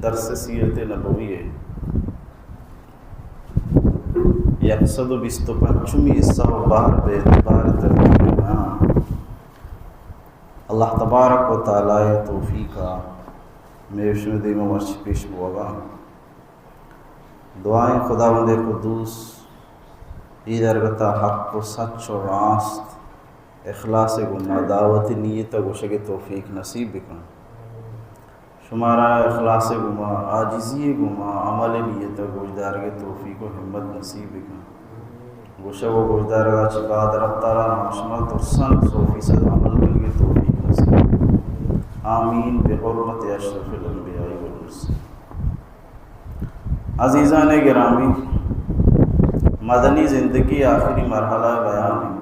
درس سیرت نبوی ءِ یک سد و بیست و پنچمی حصہ و بہر بہ اعتبار ترتیب بیان، اللہ تبارک و تعالی ءِ توفیق ءَ مئے شمئے دیم ءَ مرچی پیش بوگا۔ دعائیں خداوند قدوس اے درگت ءَ حق و سچ و راست اخلاص ءِ گوما دعوتی نیت ءَ گوشگ ءِ توفیق نصیب بکن۔ شمارا اخلاص ءِ گوما، عاجزی ءِ گوما عمل ءِ نیت ءَ گوشدارگ ءِ توفیق و ہمت نصیب بکن۔ گوشگ و گوشدارگ ءَ چہ بعد رب تعالی ما شما ترسن سو فیصد عمل کنگ ءِ توفیق نصیب بکن۔ آمین بحرمت اشرف الانبیاء والمرسلین۔ عزیزان گرامی، مدنی زندگی آخری مرحلہ بیان ہے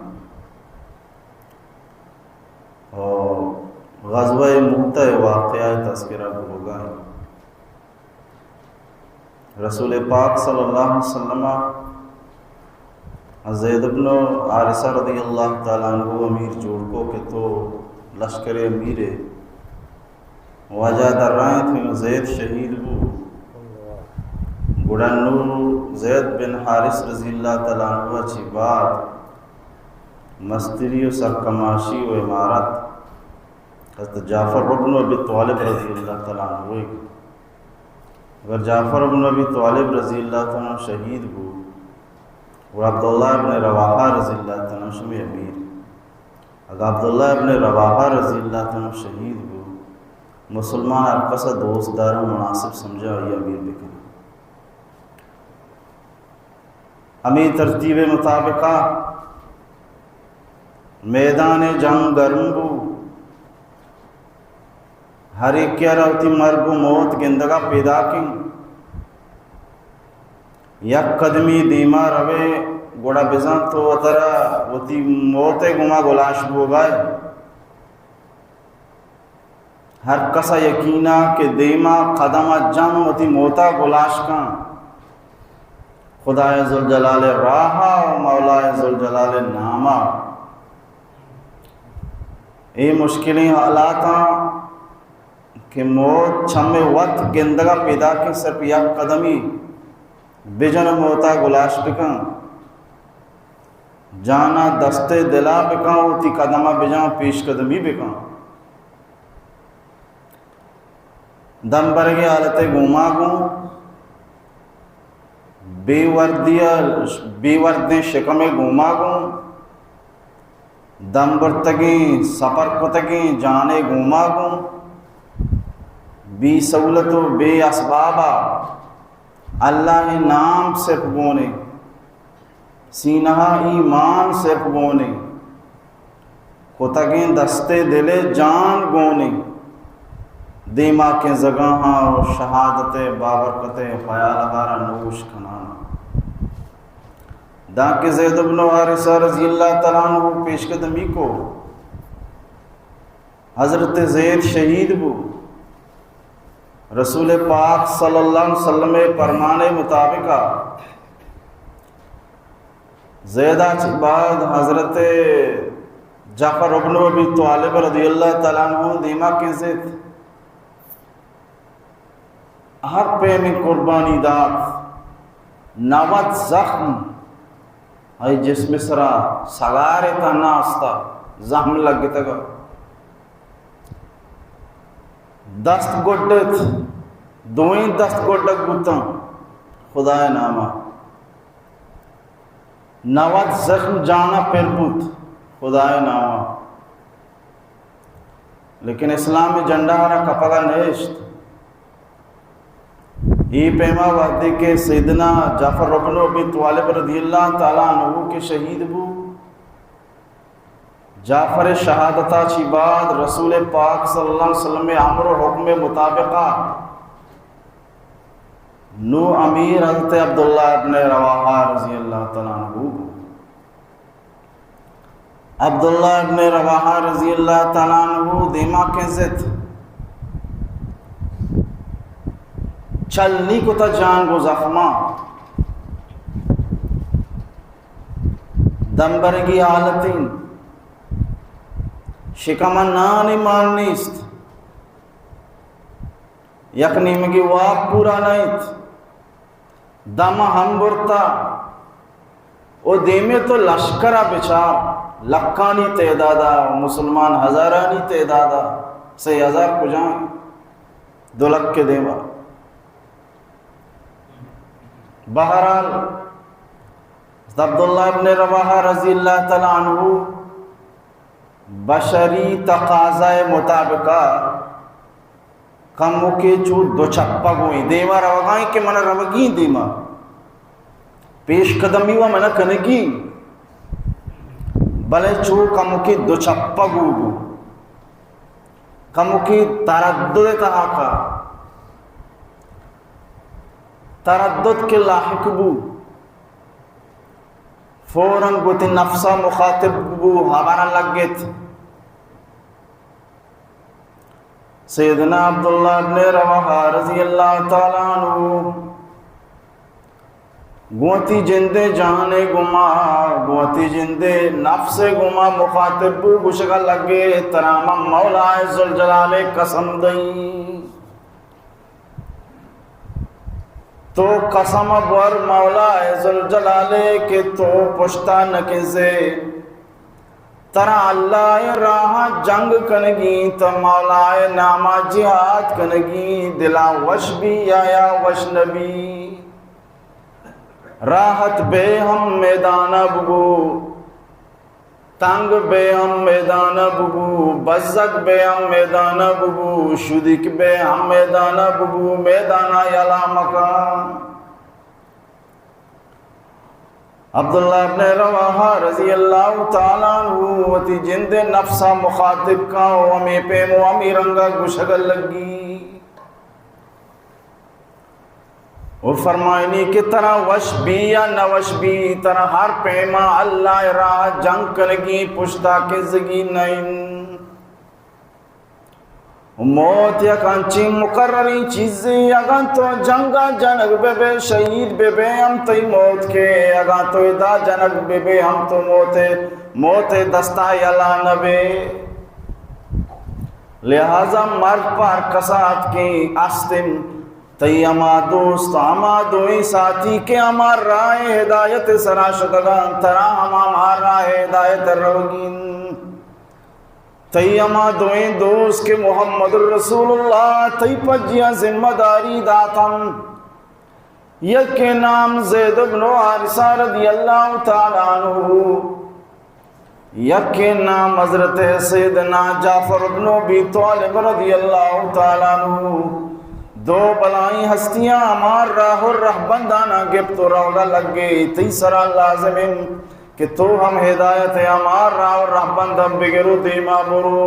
اور غزوہ مؤتہ واقعہ تذکرہ بوگا ہے۔ رسول پاک صلی اللہ علیہ وسلم ءَ زید ابن حارثہ رضی اللہ تعالی عنہ امیر جوڑ کو کہ تو لشکر امیر ہے۔ واجہ درائیں تھے زید شہید بو۔ گڑا نو زید بن حارث رضی اللہ تعالی عنہ چی بعد مستری و سرکماشی و امارت حضرت جعفر ابن ابی طالب رضی اللہ تعالی عنہ۔ اگر جعفر ابن ابی طالب رضی اللہ تعالی عنہ شہید بو، گڑا عبداللہ ابن رواحہ رضی اللہ تعالی عنہ شمی امیر۔ اگر عبداللہ ابن رواحہ رضی اللہ تعالی عنہ شہید بو، مسلمان ہر کس دوست دار و مناسب سمجھا آئی امیر بکن۔ ہمے ترتیب مطابقا میدان جنگ گرم بو۔ ہر یکے ءَ را وتی مرگ و موت گندگ ءَ پیداک انت۔ یک قدمی دیما روے گڑا بزاں تو وترا وتی موت ءِ گوما گلاش بوگا ئے۔ ہر کس ءَ یقین ءَ کہ دیما قدم ءَ جم وتی موت ءَ گلاش کن خدائے ذوالجلال ءِ راہ ءَ و مولائے ذوالجلال ءِ نام ءَ۔ اے مشکلیں حالاتاں کہ موت چمے وت گندگ ءَ پیداک انت، صرف یک قدمی بجن موت ءَ گلاش بکن، جان ءَ دست ءِ دل ءَ بکن، وتی قدم ءَ بجن، پیش قدمی بکن۔ دمبرگیں حالت ءِ گوما گوں، بے وردی ءَ، بے وردیں شکم ءِ گوما گوں، دمبرتگیں سپر کتگیں جان ءِ گوما گوں، بے سہولت و بے اسباب ءَ اللہ ءِ نام صرف گون انت، سینہ ءَ ایمان صرف گون انت، کتگیں دست ءِ دل ءِ جان گون انت، دیما کنزگاہاں و شہادت ءِ بابرکت ءِ خیال ءَ را نوش کنان۔ دانکہ زید بن حارثہ رضی اللہ تعالی عنہ پیش قدمی کو، حضرت زید شہید بو۔ رسول پاک صلی اللہ علیہ وسلم ءِ فرمان ءِ مطابق ءَ زید ءَ چہ بعد حضرت جعفر ابن ابی طالب رضی اللہ تعالی عنہ دیما کنزت۔ ہر پیمیں قربانی دات، نود زخم آئی جسم سرا سگار تہنا استا، زخم لگتگا۔ دست گڈت، دوئیں دست گڈگ بوتاں خدائے ناما۔ نود زخم جانا پر بوت خدائے ناما۔ لیکن اسلام جنڈا را کپگا نشت۔ اے پیما وہدے کہ سیدنا جعفر ابن ابی طالب رضی اللہ تعالی عنہ کہ شہید بو، جعفر شہادتا چی بعد رسول پاک صلی اللہ علیہ وسلم امر و حکم مطابقا نو امیر حضرت عبداللہ ابن رواحہ رضی اللہ تعالی عنہ بو۔ عبداللہ ابن رواحہ رضی اللہ تعالی عنہ دیما کنزت، چل نی کتا جان گو زخما، دمبرگی حالتیں، شکم نان مان نیست۔ یک نیمگی واب پورا نہ انت، دم ہم برتا۔ او دیمے تو لشکر ءَ بچار، لکھانی تعداد ءَ، مسلمان ہزارانی تعداد ءَ، سے ہزار کجا انت؟ دو لکھ کے دیما۔ بہرحال، عبداللہ ابن رواحہ رضی اللہ تعالی عنہ بشری تقاضائے مطابقہ کموکے چو دو چپا گوئیں دیما روگائیں کہ من روگی دیما، پیش قدمی و من کنگی، بلے چو کموکے دو چپا گو بو، کموکے تردد تہا کا، تردد کے لاحق بو۔ فوراً گوتی نفسا مخاطب بو، ہبرا لگت۔ سیدنا عبداللہ ابن رواحہ رضی اللہ تعالی عنہ گوتی جندے جانے گما، گوتی جندے نفس گما مخاطب بو، گوشگا لگے ترا من مولا ذوالجلال قسم دئی۔ تو قسم بور مولا ذوالجلال کہ تو پشتا نکنزے، ترا اللہ راہ جنگ کنگی، تو مولا ناما جہاد کنگی، دلا وش بی یا، یا وش نبی، راحت بے ہم میدانا بگو۔ تنگ بے ہم میدان ببو، بزگ بے ہم میدان ببو، شدیک بے ہم میدان ببو، میدان یلا مکن۔ عبداللہ ابن رواحہ رضی اللہ تعالی عنہ وتی جند نفسا مخاطب کا و ہمے پیم و ہمے رنگا گوشگ لگی۔ و فرمائنی کہ ترا وش بی یا نہ وش بی، ترا ہر پیما اللہ راہ جنگ کنگی، پشتا کنزگی نہ انت۔ موت یک انچیں مقرریں چیزے، اگاں تو جنگا جنگ بہ بے، شہید بہ بے، ہم تئی موت کے، اگاں تو ادا جنگ بہ بے، ہم تو موت، موت دستا یلا نہ بے۔ لہذا مرد پہ ہر کسا اتکیں است انت، تئی ہما دوست، ہما دوئیں ساتھی کہ ہما راہ ہدایت سرا شتگاں، ترا ہم ہما راہ ہدایت روگی انت۔ تئی ہما دوئیں دوست کہ محمد رسول اللہ تئی پجیاں ذمہ داری داتن، یکے نام زید ابن حارثہ رضی اللہ تعالی عنہ، یکے نام حضرت سیدنا جعفر ابن ابی طالب رضی اللہ تعالی عنہ۔ دو بلائیں ہستیاں ہما راہ و رہبندانا گپت و روگا لگے، تئی سرا لازم انت کہ تو ہم ہدایت ہما راہ و رہبندا بگر و دیما برو۔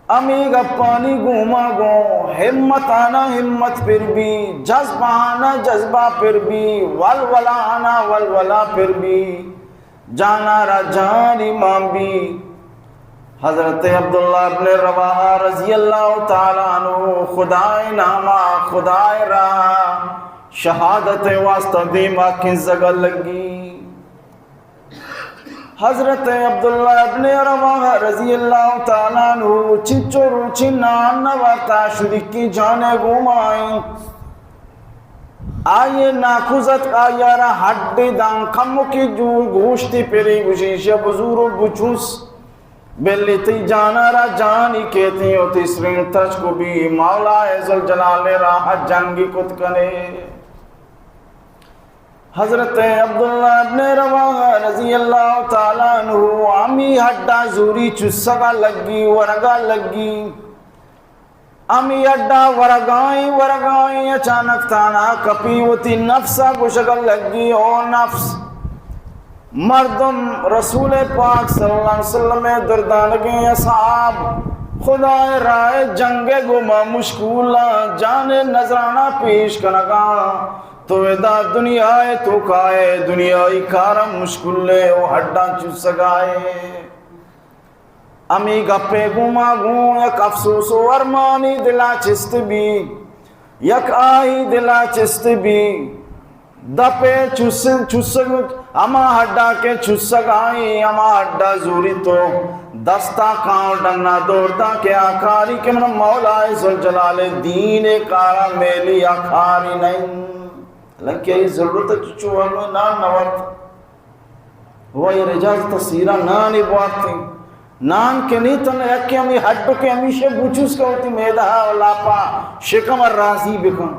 ہمے گپانی گوما گوں ہمتانا ہمت پر بی، جذبہانا جذبہ پر بی، ولولہانا ولولہ پر بی، جانا را جانی مان بی۔ حضرت عبداللہ ابن رواحہ رضی اللہ تعالی عنہ خدائے ناما، خدائے راہ، شہادت واسطہ دیما کنزگا لگی۔ حضرت عبداللہ ابن رواحہ رضی اللہ تعالی عنہ چنچو روچی نان نہ وارتا، شدیکی جانے گوما انت۔ آئیے ناکوزت آئیارا ہڈی دان کمکی جور گوشتی پری گوشی شب زور و بچوس۔ بلی تئی جانا را جانی کیتی و تئی سرین تچکو بی، مولا ذوالجلال راہ جنگی کت کنے۔ حضرت عبداللہ ابن رواحہ رضی اللہ تعالی عنہ ہمی ہڈا زوری چسگا لگی، ورگا لگی۔ ہمی ہڈا ورگائیں، ورگائیں، اچانک تانا کپی وتی نفسا گوشگا لگی، او نفس! مردم، رسول پاک صلی اللہ علیہ وسلم دردانگیں اصحاب، خدائے راہ جنگ گوما مشغولاں، جان نذرانا پیش کنگاں۔ تو ادا دنیا ء توکا ئے، دنیائی کاراں مشغول ئے، او ہڈاں چوسگائے۔ ہمے گپے گوما گوں یک افسوس و ارمانی دلا چست بی، یک آہی دلا چست بی۔ دپے چوسگ، چوسگ، ہما ہڈا کہ چوسگ آئی، ہما ہڈا زوری تو دستا کاؤ ڈنا دور دا کہ آ کاری کہ من مولا ذوالجلال دین کارا میلی آ کاری نہیں۔ حالانکہ ای ضرورت چچو ہمیں نان نورت۔ وہ یہ اجازت سیرا نان بوارتی۔ نان کہ نہیں تن یک ہمیں ہڈ کے ہمیشہ بوچوس کا ہوتی میدہ و لاپا شکم راضی بکن۔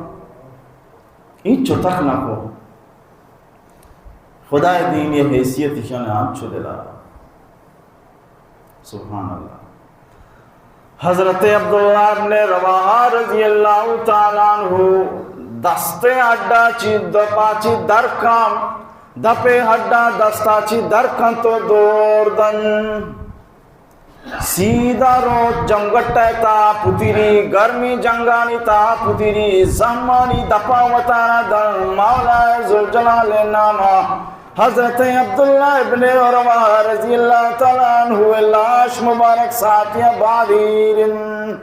ہیچ چتک نہ کو۔ خدائے دین یہ حیثیت ایشان آنچو دلا۔ سبحان اللہ۔ حضرت عبداللہ ابن رواحہ رضی اللہ تعالی عنہ دستے ہڈا چی دپا چی درکم، دپے ہڈا دستا چی درکن تو دور دن۔ سیدھا روت جمگٹہ تا پتری، گرمی جنگانی تا پتری، زمانی دپا وتارا دن مولا ذوالجلال ناما حضرت عبداللہ ابن عروہ رضی اللہ تعالی عنہ لاش مبارک ساتیا بادیرن۔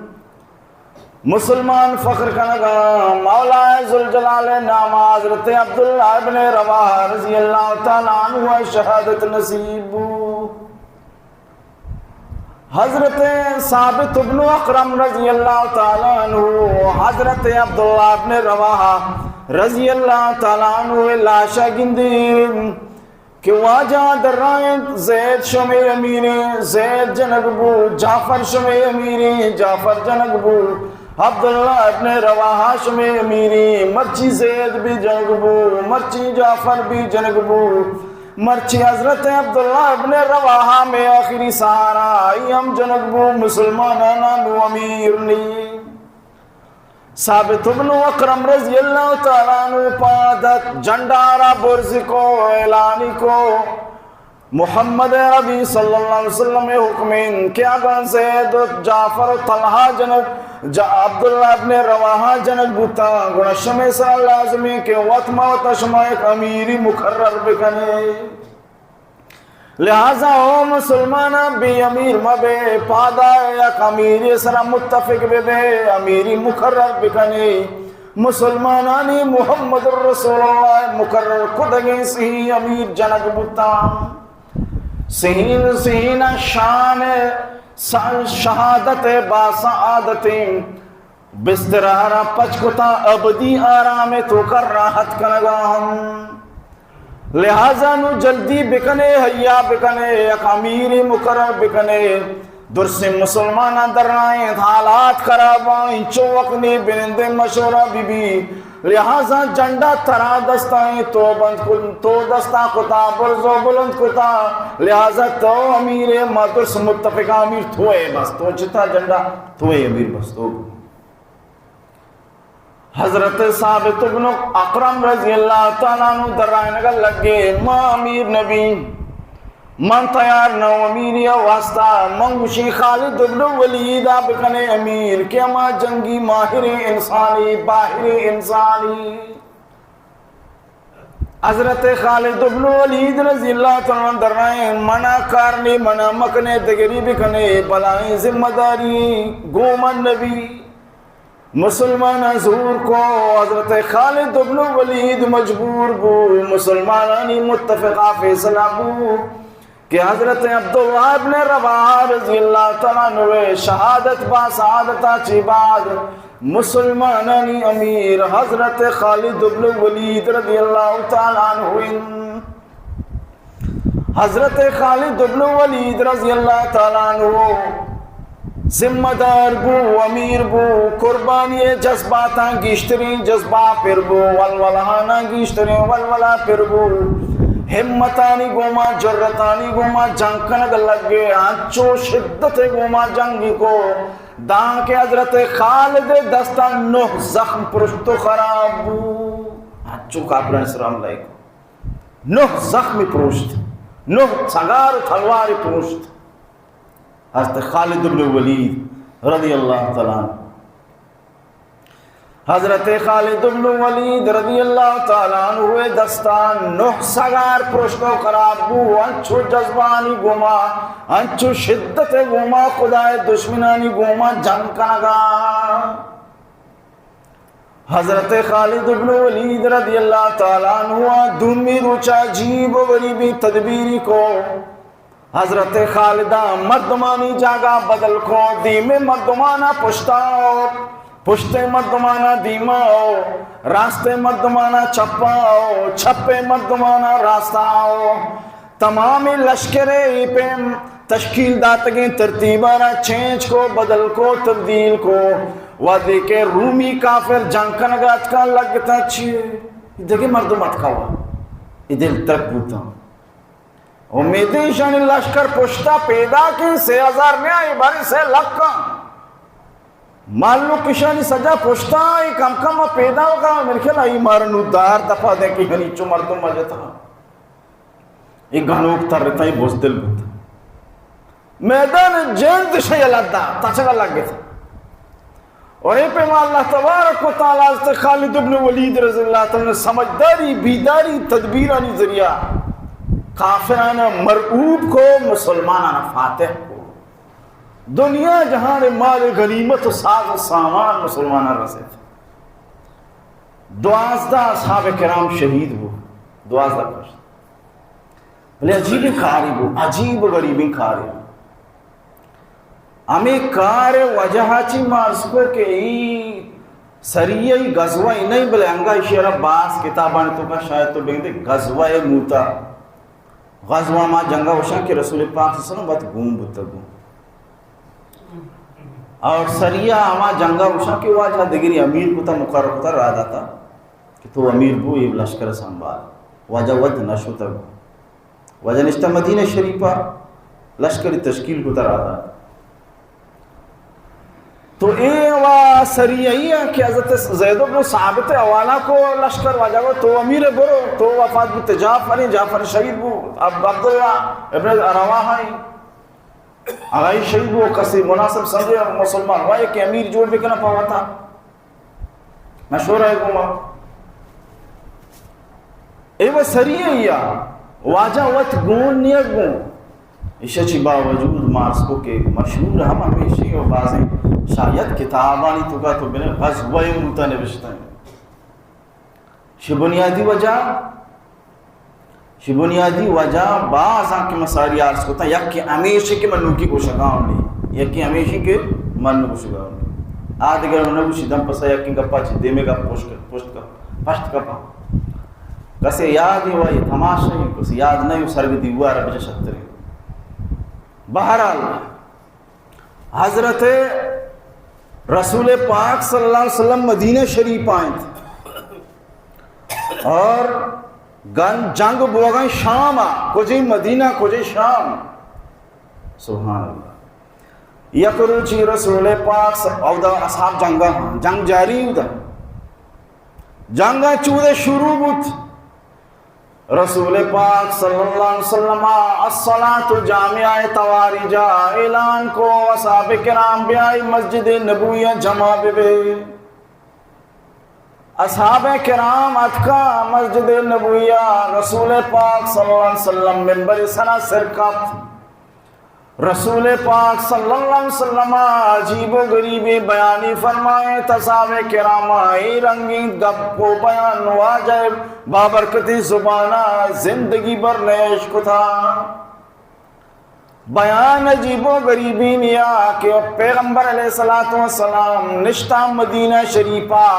مسلمان فخر کنگا مولا ذوالجلال ناما حضرت عبداللہ ابن رواحہ رضی اللہ تعالی عنہ شہادت نصیب بو۔ حضرت ثابت ابن اقرم رضی اللہ تعالی عنہ، حضرت عبداللہ ابن رواحہ رضی اللہ تعالی عنہ لاشا گندی کہ واجہ درائیں زید شمے امیریں، زید جنگ بو، جعفر شمے امیریں، جعفر جنگ بو، عبداللہ ابن رواحہ شمے امیریں، مرچی زید بھی جنگ بو، مرچی جعفر بھی جنگ بو۔ مرچی حضرت عبداللہ ابن رواحہ میں آخری سہارا، آئی ہم جنگ بو، مسلمانانا نو امیر نی۔ ثابت ابن اقرم رضی اللہ تعالی عنہ پادت جنڈارا برز کو، اعلانی کو، محمد عربی صلی اللہ علیہ وسلم حکمین کہ اگر زید و جعفر و طلحہ جنگ، جا-، عبداللہ ابن رواحہ جنگ بوتا، گڑا شمے سرا لازمی کہ وت ما وتا شما ایک امیری مقرر بکنے۔ لہذا او مسلماناں بے امیر مبے، پادا یک امیری سرا متفق ببے، امیری مقرر بکنے۔ مسلمانانی محمد الرسول اللہ مقرر کدگیں صحیح امیر جنگ بوتاں۔ صحیح، صحیح شان شہادت باسعادتیں۔ بسترہ را پچ کتاں، ابدی آرام توکا راحت کنگا ہم۔ لہذا نو جلدی بکنے، حیا بکنے، یک امیری مقرر بکنے۔ درسیں مسلماناں درائیں، حالات خراباں، انچو وقت نی بنندے مشورہ بی بی۔ لہذا جنڈا ترا دستائیں، تو بند کن، تو دستا کتا، برزو بلند کتا۔ لہذا تو امیر، ما درس متفقہ امیر تو اے بس، تو چتا جنڈا تو اے امیر بس، تو۔ حضرت ثابت ابن اقرم رضی اللہ تعالی عنہ درائینگا لگے، ما امیر نبی، من تیار نہ امیری واسطہ، من گوشی خالد ابن ولید آ بکنے امیر، کہ ہما جنگی ماہر انسانی، باہر انسانی۔ حضرت خالد ابن ولید رضی اللہ تعالی عنہ درائیں، منا کار نی، منا مکنے، دگری بکنے، بلائیں ذمہ داری گوما نبی۔ مسلماناں زور کو، حضرت خالد ابن ولید مجبور بو، مسلمانانی متفقہ فیصلہ بو کہ حضرت عبداللہ ابن رواحہ رضی اللہ تعالی عنہ شہادت با سعادتا چی بعد مسلمانانی امیر حضرت خالد ابن ولید رضی اللہ تعالی عنہ انت۔ حضرت خالد ابن ولید رضی اللہ تعالی عنہ ذمہ دار بو، امیر بو، قربانی جذباتاں گیشتریں جذبہ پر بو، ولولہاناں گیشتریں ولولہ پر بو، ہمتانی گوما، جرتانی گوما جنگ کنگ لگے، انچو شدت گوما جنگی کو، دانکہ حضرت خالد دستا نہ زخم پرشت و خراب بو، انچو کافران سلام علیکم۔ نہ زخم پروشت، نہ سگار و تلوار پروشت۔ حضرت خالد ابن ولید رضی اللہ تعالی عنہ۔ حضرت خالد ابن ولید رضی اللہ تعالی عنہ دستان نہ سگار پروشت و خراب بو، انچو جذبانی گوما، انچو شدت گوما، خدائے دشمنانی گوما جنگ کنگا۔ حضرت خالد ابن ولید رضی اللہ تعالی عنہ ءَ دومی روچ ءَ عجیب و غریبیں تدبیری کو۔ حضرت خالد ءَ مردمانی جاگہ بدل کو، دیمے مردمانا پشتا او، پشتے مردمانا دیما او، راستے مردمانا چپا او، چپے مردمانا راستا او۔ تمامیں لشکر ءَ اے پیم تشکیل داتگیں ترتیب ءَ را چینج کو، بدل کو، تبدیل کو۔ وھدے کہ رومی کافر جنگ کنگ ءَ اتکاں، لگتاں چی دگہ مردم اتکا وا، اے دل ترک بوتاں۔ امیدیں ایشانی لشکر پشتا پیداکیں، سے ہزار نیا، اے باریں سے لکاں۔ مالوک ایشانی سجا پشتا، اے کم کم پیداکاں، من خیال ءَ اے مارا نو دار دپا دیں کہ ہنی چو مردم مجتا۔ اے گنوک ترتاں، اے بزدل بوت۔ میدان جنگ شہ یلہ دا، تچگا لگت۔ اور اے پیما اللہ تبارک و تعالی حضرت خالد ابن ولید رضی اللہ تعالی عنہ سمجھداری، بیداری، تدبیرانی ذریعہ کافرانا مرعوب کو، مسلمانانا فاتح کو۔ دنیا جہان مال غنیمت و ساز و سامان مسلمانان رسید۔ دوازدہ اصحاب کرام شہید بو، دوازدہ کشت۔ بلے عجیبیں کارے بو، عجیب و غریبیں کارے۔ ہمے کار وجہ چی ما عرض کو کہ ای سریہ ای غزوہ ای نہیں، بلے انگا اشی را باز کتابانی توکا شاید تو بگندے غزوہ موتا۔ غزوہ ما جنگا وشاں کہ رسول پاک صلی اللہ علیہ وسلم وت گون بوتگ گون۔ اور سریہ ہما جنگا وشاں کہ واجہ دگری امیر کتا، مقرر کتا، راہ داتا کہ تو امیر بو، اے لشکر سنبھال۔ واجہ وت نہ شتگ۔ واجہ نشتہ مدینہ شریفا، لشکری تشکیل کتا، راہ دات۔ تو اے وا سریہ ای کہ حضرت زید بن ثابت حوالہ کو لشکر، واجہ کو تو امیر، برو، تو وفات بو، جعفر، جعفر شہید بو، اب عبداللہ ابن رواحہ ای، آغائی شہید بو، کسی مناسب سمجھے مسلمان، وا کہ امیر جوڑ بکنا پاوتا۔ مشورہ ء گوما اے و سری ء یا واجہ وت گون نیت گون۔ ایشی چی باوجود مارسکو کہ مشہور ہم ہمیشی و بازیں شاید کتابانی توکا تو بنے غزوہ موتا نوشتہ ہیں۔ شی بنیادی وجہ شی بنیادی وجہ باز آں کہ من ساری عرض کتاں، یکے ہمیش کہ من نوکی گوشگاں نہیں، یکے ہمیش کہ من نہ گوشگاں نہیں۔ آ دگہ نہ گوشی دم پسا یکے گپا چی دیمے گپ پشت، پشت کپ، پشت کپا۔ کسے یاد ہی وائی تماشا ہی، کسے یاد نہیں، سرگ دیوار بجا شترے۔ بہرحال، حضرت رسول پاک صلی اللہ علیہ وسلم مدینہ شریف آئیں اور گن جنگ بوگن شام آ، کجی مدینہ، کجی شام۔ سبحان اللہ۔ یک روچی رسول پاک س-، اودا اصحاب جنگا ہاں، جنگ جاری اودا۔ جنگ چودہ شروع بوت۔ رسول پاک صلی اللہ علیہ وسلم الصلاۃ جامعہ تواری جا اعلان کو، اصحاب کرام بیائی مسجد نبوی جمع ببے۔ اصحاب کرام اتکا مسجد نبوی، رسول پاک صلی اللہ علیہ وسلم منبر سرا سر کپت۔ رسول پاک صلی اللہ علیہ وسلم عجیب و غریبیں بیانی فرمائے، اصحاب کرام اے رنگیں گپ و بیان واجہ بابرکتی زبانا زندگی بھر نیش کتا۔ بیان عجیب و غریبیں نیا کہ پیغمبر علیہ الصلوۃ والسلام نشتا مدینہ شریفا،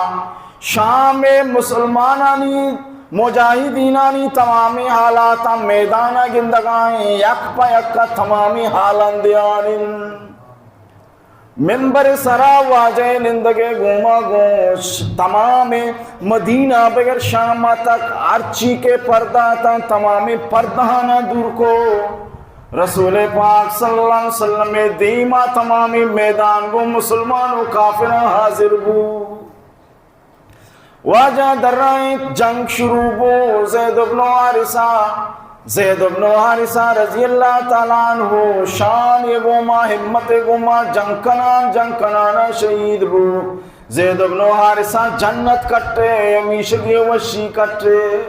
شام مسلمانانی، مجاہدینانی تمامیں حالاتاں میدانا گندگائیں، یک پہ یک تمامیں حالان دیان انت۔ منبر سرا واجہ نندگے گوما گوش، تمامیں مدینہ بگر شام تک ہرچی کہ پردہ تاں تمامیں پردہانا دور کو۔ رسول پاک صلی اللہ علیہ وسلم دیما تمامیں میدان گوں مسلمان و کافراں حاضر بو۔ واجہ درائیں جنگ شروع بو۔ زید ابن حارثہ، زید ابن حارثہ رضی اللہ تعالی عنہ شان ء گوما، ہمت ء گوما جنگ کنان، جنگ کنانا شہید بو۔ زید ابن حارثہ جنت کٹے، ہمیشگی وشی کٹے۔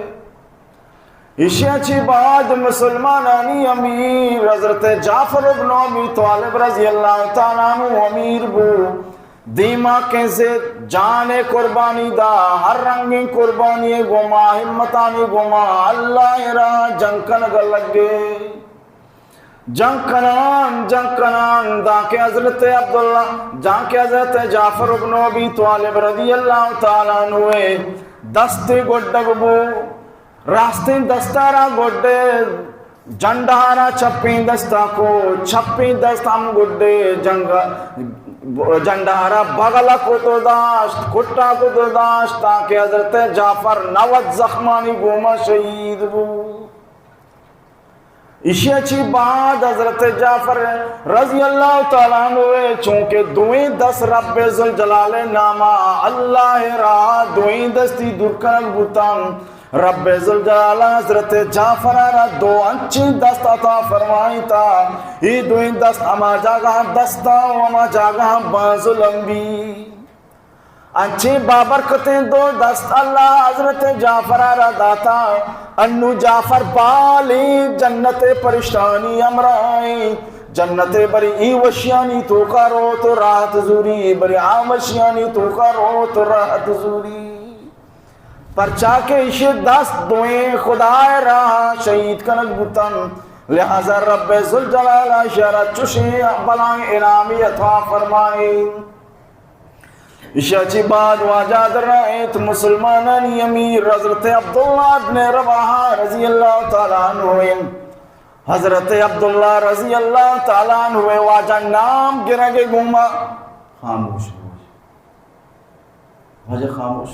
ایشی ء چی بعد مسلمانانی امیر حضرت جعفر ابن ابی طالب رضی اللہ تعالی عنہ امیر بو۔ دیما کئے زد، جان ءِ قربانی دا، ہر رنگیں قربانی ءِ گوما، ہمتانی گوما اللہ ءِ راہ ءَ جنگ کنگ ءَ لگے۔ جنگ کنان، جنگ کنان، دانکہ حضرت عبداللہ، دانکہ حضرت جعفر ابن ابی طالب رضی اللہ تعالی عنہ ءِ دست گڈگ بو، راستیں دست ءَ را گڈے، جنڈ ءَ را چپیں دست ءَ کو، چپیں دست ہم گڈے جنگ، جنڈ ءَ را بغل ءَ کت ءُ داشت، کٹ ءَ کت ءُ داشت، تانکہ حضرت جعفر نود زخمانی گوما شہید بو۔ ایشی ءَ چی بعد حضرت جعفر رضی اللہ تعالی عنہ ءِ چونکہ دوئیں دست رب ذوالجلال ءِ نام ءَ اللہ ءِ راہ ءَ دوئیں دستی دور کنگ بوتاں، رب ذوالجلال ءَ حضرت جعفر ءَ را دو انچیں دست عطا فرمائینتا، اے دوئیں دست ہما جاگہ ءَ دستا ءُ ہما جاگہ ءَ باز ءُ لمبی۔ انچیں بابرکتیں دو دست اللہ حضرت جعفر ءَ را داتا، انو جعفر بالیں جنت ءِ پرشتانی ہمراہیں، جنت ءِ برے اے وشیانی توکا روت ءُ راحت زوری، برے آ وشیانی توکا روت ءُ راحت زوری۔ پرچا کہ ایشی دست دوئیں خدا ءِ راہ ءَ شہید کنگ بوتن، لہذا رب ذوالجلال ءَ ایشی ءَ را چشیں بلائیں انعامی عطا فرمائیں۔ ایشی ءَ چی بعد واجہ درائینت مسلمانانی امیر حضرت عبداللہ ابن رواحہ رضی اللہ تعالی عنہ انت۔ حضرت عبداللہ رضی اللہ تعالی عنہ ءِ واجہ نام گرگ ءِ گوما خاموش بوت۔ واجہ خاموش۔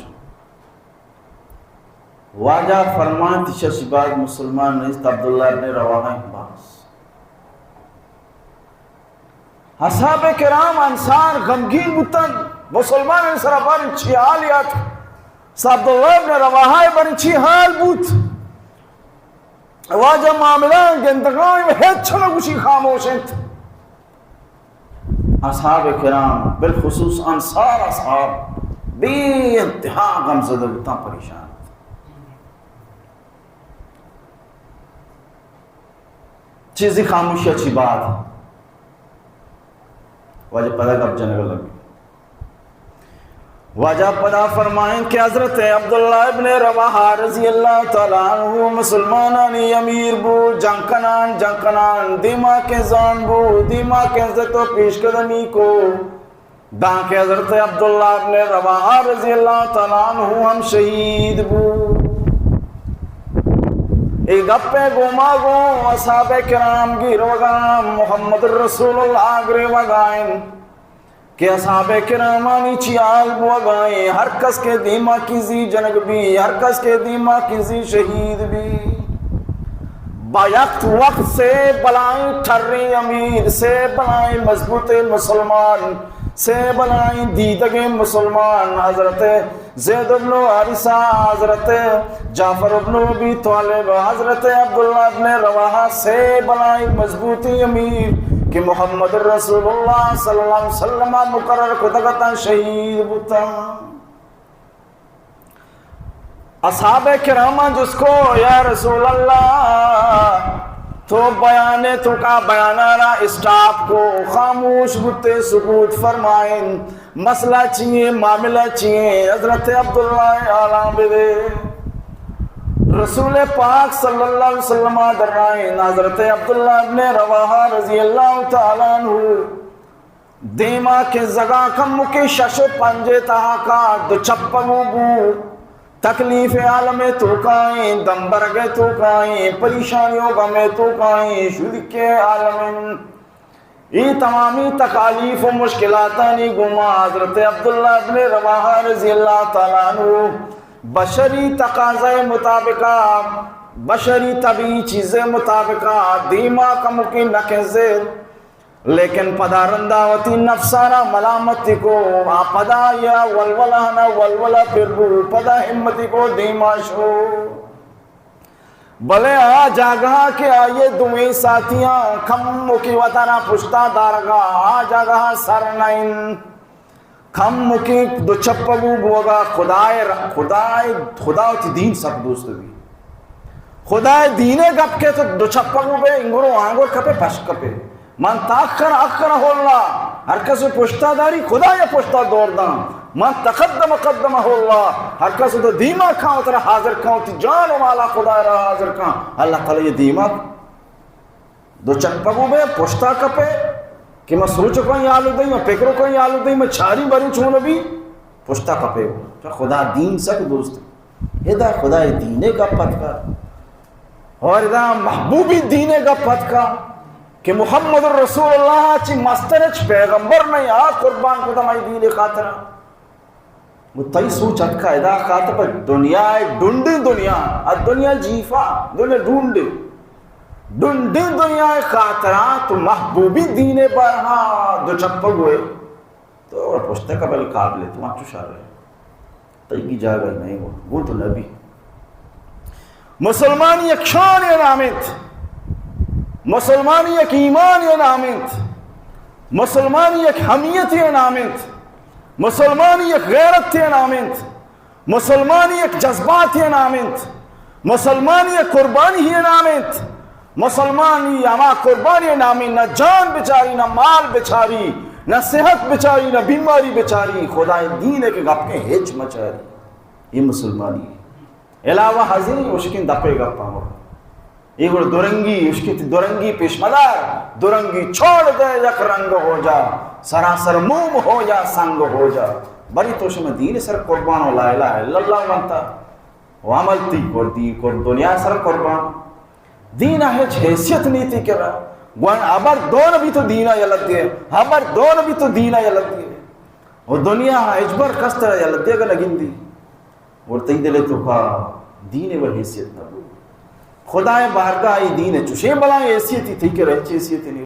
واجہ فرمائینت، ایشی ءَ چی بعد مسلمان نیست، عبداللہ ابن رواحہ انت بس۔ اصحاب کرام انصار غمگین بوتن، مسلمان سرا باریں چی حال یات، عبداللہ ابن رواحہ باریں چی حال بوت۔ واجہ معاملہ گندگاں ہچ نہ گوشی، خاموش انت۔ اصحاب کرام، بالخصوص انصار اصحاب، بے انتہا غم زدہ بوتاں، پریشان بوتاں۔ چیزی خاموشی چی بعد واجہ پدا گپ جنگ لگی۔ واجہ پدا فرمائیں کہ حضرت عبداللہ ابن رواحہ رضی اللہ تعالی عنہ مسلمانانی امیر بو، جنگ کنان، جنگ کنان، دیما کے زان بو، دیما کے عزت و پیش قدمی کو، دانکہ حضرت عبداللہ ابن رواحہ رضی اللہ تعالی عنہ ہم شہید بو۔ اے گپے گوما گوں اصحاب کرام گریوگاں، محمد رسول اللہ گریوگائیں۔ کہ اصحاب کرامانی چی حال بوگائیں، ہر کس کے دیما کیزی جنگ بی، ہر کس کے دیما کیزی شہید بی۔ با یک وقت سے بلائیں ٹریں امیر، سے بلائیں مضبوطیں مسلمان، سے بلائیں دیدگیں مسلمان، حضرت زید ابن حارثہ، حضرت جعفر ابن ابی طالب، حضرت عبداللہ ابن رواحہ، سے بلائیں مضبوطیں امیر کہ محمد رسول اللہ صلی اللہ علیہ وسلم مقرر کتگ اتاں، شہید بوتاں۔ اصحاب کراماں جست کو، یا رسول اللہ، تو بیانے، تو کا بیانانا اسٹاپ کو، خاموش بوتے، سکوت فرمائیں۔ مسئلہ چی ایں؟ معاملہ چی ایں؟ حضرت عبداللہ ءِ حالاں بدے۔ رسول پاک صلی اللہ علیہ وسلم ءَ درائیں، حضرت عبداللہ ابن رواحہ رضی اللہ تعالی عنہ دیما کے زگا کمکے شش و پنجے تہا کا دو چپگو بو، تکلیف عالم توکائیں، دمبرگ توکائیں، پریشانی و غم توکائیں، شدکے عالم۔ اے تمامی تکالیف و مشکلاتانی گوما حضرت عبداللہ ابن رواحہ رضی اللہ تعالی عنہ بشری تقاضائے مطابقا، بشری طبیعی چیزے مطابقا دیما کمکے نکنزے، لیکن پدا رندا وتی نفسانا ملامتی کو، آ پدا یا ولولہ نا ولولہ پر بو، پدا ہمتی کو دیما شو۔ بلے آ جاگہا کہ آئی ءِ دوئیں ساتیاں کمکے وتارا پشتا دارگا، آ جاگہا سر نہ انت۔ کمکے دو چپگو بوگا خدائے ر-، خدائے، خدا وتی دین سک دوست بی۔ خدائے دینے گپ کے تو دو چپگو بے، انگرو آنگور کپے، پشک کپے۔ من تاک کن، اخ کن ہولنا۔ ہر کس پشتا داری، خدا یا پشتا دور دان۔ من تقدم قدمه الله۔ ہر کس تو دیما کھاں، ترا حاضر کھاں، تی جان و مالا خدا را حاضر کھاں، اللہ تعالی یہ دیما۔ دو چپگو بے، پشتا کپے، کہ من سوچ کن یالو دئی، من فکر کن یالو دئی، من چاری بری چون بھی، پشتا کپے۔ خدا دین سک دوست۔ ادا خدائے دینے گپ اتکا، اور ادا محبوبی دینے گپ اتکا کہ محمد رسول اللہ چی مستر اچ پیغمبر نہیں، آ قربان کتا مئی دینے خاطرا۔ وہ تئی سوچ اتکا ادا خاطر پر دنیا ہے، ڈنڈی دنیا، الدنیا جیفا، دنیا ڈنڈی۔ ڈنڈی دنیا خاطرا تو محبوبی دینے برہا دو چپگوئے۔ تو پشت قبل قابل تو انچو شر ہے۔ تئی جاگہ نہیں ہو، وہ تو نبی۔ مسلمانی یک شان نام انت، مسلمانی یک ایمان نام انت، مسلمانی یک حمیت نام انت، مسلمانی یک غیرت نام انت، مسلمانی یک جذبات نام انت، مسلمانی یک قربانی نام انت۔ مسلمانی ہما قربانی نامی نہ جان بچاری، نہ مال بچاری، نہ صحت بچاری، نہ بیماری بچاری، خدائے دین کے گپ کے ہچ مچاری۔ یہ مسلمانی۔ علاوہ حاضری اشکین دپے گپ ہم۔ یہ گڑ درنگی، اشکین درنگی پیش مدار، درنگی چھوڑ دے، یک رنگ ہو جا، سراسر موم ہو جا، سنگ ہو جا۔ بری تو شما دین سر قربان و لا الہ الا اللہ منتا۔ و عمل تی کر، دی کر، دنیا سر قربان۔ دین ء ہچ حیثیت نیتی کرا۔ گوان ہبر دون بھی تو دینا یلت دے، ہبر دون بھی تو دینا یلت دے۔ و دنیا ء ہچبر کس ترا یلت دے گا نگندی۔ اور تئی دل تو کا دین و حیثیت نہ بو۔ خدائے بارگاہ ای دین چوشیں بلائیں حیثیتی تھی کہ رہچ حیثیت نہیں۔